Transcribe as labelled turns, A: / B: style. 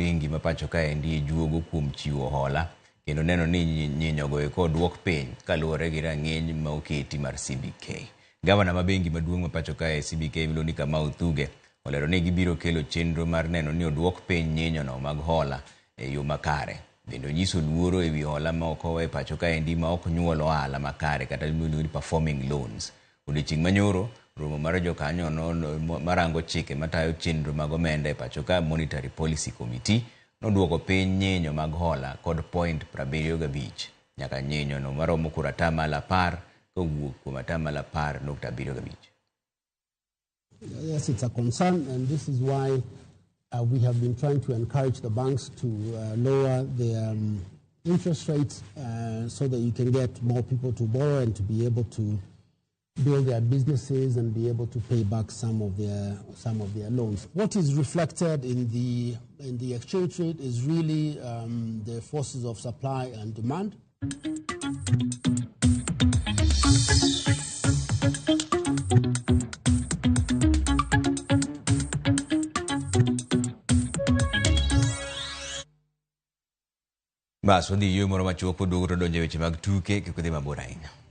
A: bengi ma pacho kaendi e juogo kuom chiwo hola kendo neno ni nyinyogo eko oduok piny kaluwore gi rang'iny ma oketi mar CBK. Gavana ma bengi maduong' ma pacho kae CBK miluongo ni Kamau Thuge olero ni gibiro kelo chenro mar neno ni oduok piny nyinyono mag hola e yo makare. Bende onyiso luoro e wi hola moko e pacho kaendi ma ok nyuol ohala makare kata miluongo ni performing loans. Odiochieng' manyoro, romo mar jokanyo no marango chike matayo chenro mag omenda e pacho ka Monetary Policy Committee noduoko piny nyinyo mag hola kod point 75 nyaka nyinyo no maromo koro atamalo 10 kowuok kuom atamalo 10.75.
B: Yes, it's a concern, and this is why we have been trying to encourage the banks to lower their interest rates so that you can get more people to borrow and to be able to build their businesses and be able to pay back some of their loans. What is reflected in the exchange rate is really the forces of supply and demand.
A: Bas wadhi yueyo moro machuok waduogo to donjo e weche mag tuke kik udhi mabor ahinya.